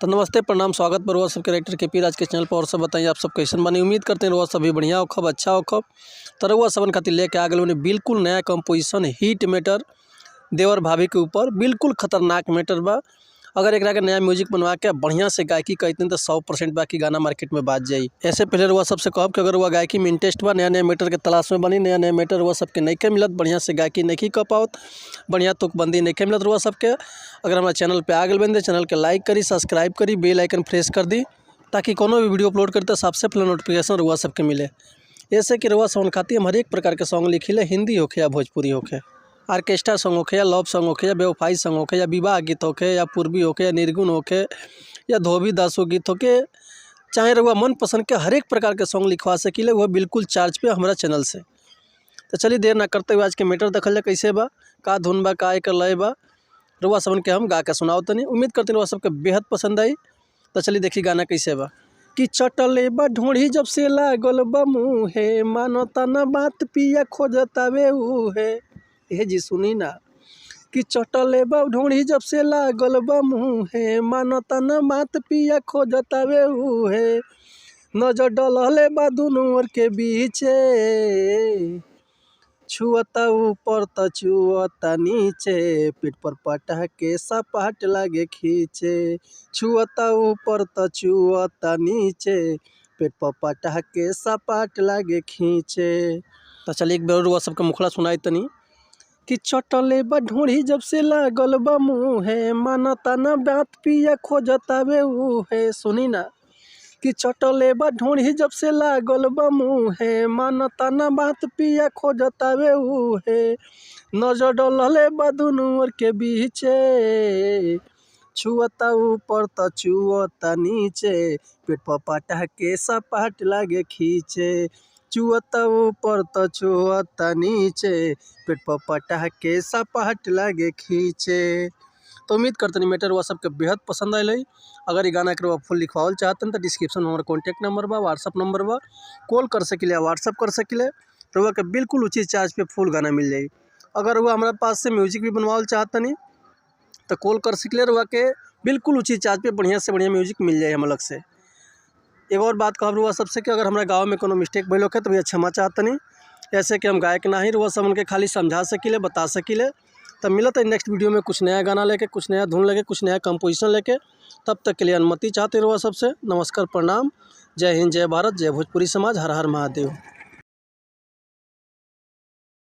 तो नमस्ते, प्रणाम, स्वागत बा रउआ सबके राइटर के पी राज के चैनल पर। और सब बताइए, आप सब कैसन बानी? उम्मीद करते हैं रउआ सब भी बढ़िया होखब, अच्छा होखब। तो रउआ सबन खातिर लेके आ गइल बिल्कुल नया कंपोजिशन, हिट मैटर, देवर भाभी के ऊपर। बिल्कुल खतरनाक मैटर बा। अगर एकरा के नया म्यूजिक बनवा के बढ़िया से गायकी करते तो 100% बाकी गाना मार्केट में बाज जाई। ऐसे पहले रउआ सबसे कहब कि अगर रउआ गायकी में इंटरेस्ट बा, नया नया मैटर के तलाश में बनी, नया नया मैटर रउआ सबके नइखे मिलत, बढ़िया से गायकी नहीं कर पावत, बढ़िया तुकबंदी नइखे मिलत रउआ सबके, अगर हमारा चैनल पे आ गइल बानी त चैनल के लाइक करी, सब्सक्राइब करी, बेल आइकन प्रेस कर दी, ताकि कोनो भी वीडियो अपलोड करी तो सबसे पहले नोटिफिकेशन रउआ सबके मिले। ऐसे कि रउआ सबन खातिर हम हरेक प्रकार के सॉन्ग लिखिले, हिंदी होखे या भोजपुरी होखे, ऑर्केस्ट्रा सॉन्ग होखे या लव सॉन्ग होखे या बेवफाई सॉन्ग होखे या विवाह गीत होखे या पूर्वी होखे या निर्गुण होखे या धोबी दासो गीत होखे, चाहे रउआ मन पसंद के हरेक प्रकार के सॉन्ग लिखवा सकीले, वह बिल्कुल चार्ज पे हमारा चैनल से। तो चलिए, देर ना करते हुए आज के मैटर देखल जाए, कैसे बा, का धुन बा, का एकर लय बा, रउआ सबन के हम गा के सुनाओ तनी। उम्मीद करते रउआ सबके बेहद पसंद आई। तो चलिए देखी गाना कैसे बा। कि चटले बा ढोढ़ी जब से लागल बा मुहे, मानता न बात पिया खोजतावे उहे। हे जी, सुनी ना। कि चटले बा ढोढ़ी जब से लागल बा मुहे, मानता न बात पिया खोजतावे उहे। नजर डलले बा दुनू ओर के बीचे, छुअता ऊपर त छुअता नीचे, पीठ पर पटा के सपाट लागे खींचे। छुअता ऊपर त छुअता नीचे, पेट पर पटा के सपाट लागे खींचे। तो चलिए, एक बेर रउआ सबके मुखड़ा सुनाई तनी। कि चटले बा ढोढ़ी जब से लागल बा मुहे, मानता न बात पिया खोजतावे उहे। सुनी ना। कि चटले बा ढोढ़ी जब से लागल बा मुहे, मानता न बात पिया खोजतावे उहे। नजर डलले बा दुनू ओर के बीचे, छुअता ऊपर त छुअता नीचे, पेट पर पटा के सपाट लागे खींचे। चुअता ऊपर त छुअता नीचे, पेट पर पटा के सपाट लागे खींचे। तो उम्मीद करतनी मैटर रउआ सबके बेहद पसंद आयल है। अगर ये गाना के रउआ फुल लिखवावल चाहतन तो डिस्क्रिप्शन में हमारा कॉन्टैक्ट नंबर बा, व्हाट्सअप नंबर बा, कॉल कर सकिले या व्हाट्सअप कर सकिले। रउआ के बिल्कुल उचित चार्ज पे फुल गाना मिल जाई। अगर रउआ हमारा पास से म्यूजिक भी बनवावल चाहतनी तो कॉल कर सकिले, रउआ के बिल्कुल उचित चार्ज पे बढ़िया से बढ़िया म्यूजिक मिल जाए हम अलग से। एगो और बात कहब रउआ सबसे कि अगर हमारा गाँव में कोनो मिस्टेक भइल होखे तो भैया क्षमा चाहतनी। ऐसे कि हम गायक नाही, रउआ सब उनके खाली समझा सकीले, बता सकीले। तब मिलत है नेक्स्ट वीडियो में कुछ नया गाना लेके, कुछ नया धुन लेके, कुछ नया कंपोजिशन लेके। तब तक के लिए अनुमति चाहते रउआ सबसे। नमस्कार, प्रणाम, जय हिंद, जय भारत, जय भोजपुरी समाज, हर हर महादेव।